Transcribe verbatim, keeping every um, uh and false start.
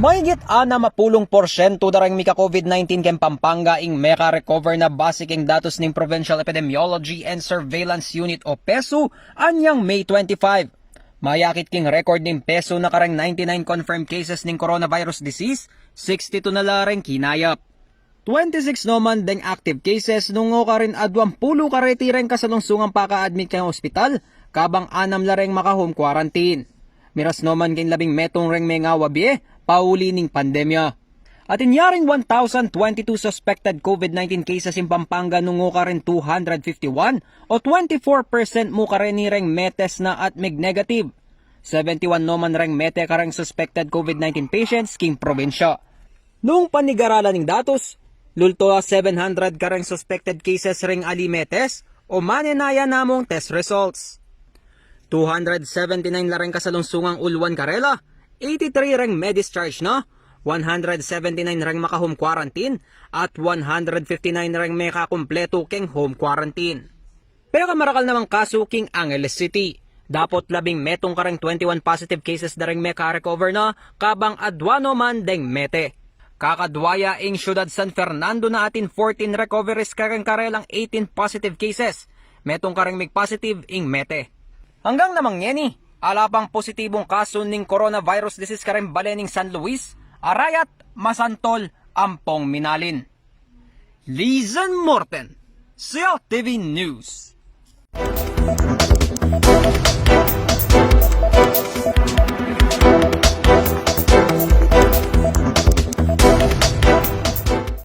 Mahigit anam a pulung porsyento dareng mika-COVID nineteen keng Pampanga ing meka-recover na base keng datus ning Provincial Epidemiology and Surveillance Unit o PESU anyang May twenty-five. Mayakit king record ning PESU na kareng ninety-nine confirmed cases ning coronavirus disease, sixty-two na la reng kinayap. Twenty-six no man deng active cases nung o karin aduang pulu kareti reng kasalungsungang paka-admit keng ospital, kabang anam la reng maka-home quarantine. Miras no man keng labing metung reng mengawa bie pauli ning pandemya. Atin ya reng one thousand twenty-two suspected COVID nineteen cases ing Pampanga nung o karin two hundred fifty-one o twenty-four percent mu kareni reng me-test na at mig-negative. Seventy-one no man reng mete kareng suspected COVID nineteen patients king probinsya. Nung panigaralan ning datus, lulto a seven hundred kareng suspected cases reng ali me-test o manenaya na mung test results. Two hundred seventy-nine la reng kasalungsungang uluan karela, eighty-three reng me-discharge na, one hundred seventy-nine reng maka-home quarantine, at one hundred fifty-nine reng mekakumpletu keng home quarantine. Pekamarakal namang kasu king Angeles City. Dapot labing metung kareng twenty-one positive cases dareng meka-recover na, kabang adua no man deng mete. Kakadua ya ing syudad San Fernando na atin fourteen recoveries kareng karelang eighteen positive cases. Metung kareng mig-positive ing mete. Anggang namang ngeni, ala pang positibung kasu ning coronavirus disease kareng bale ning San Luis, Arayat, Masantol, ampong Minalin. Lizen Morten, C L T V News.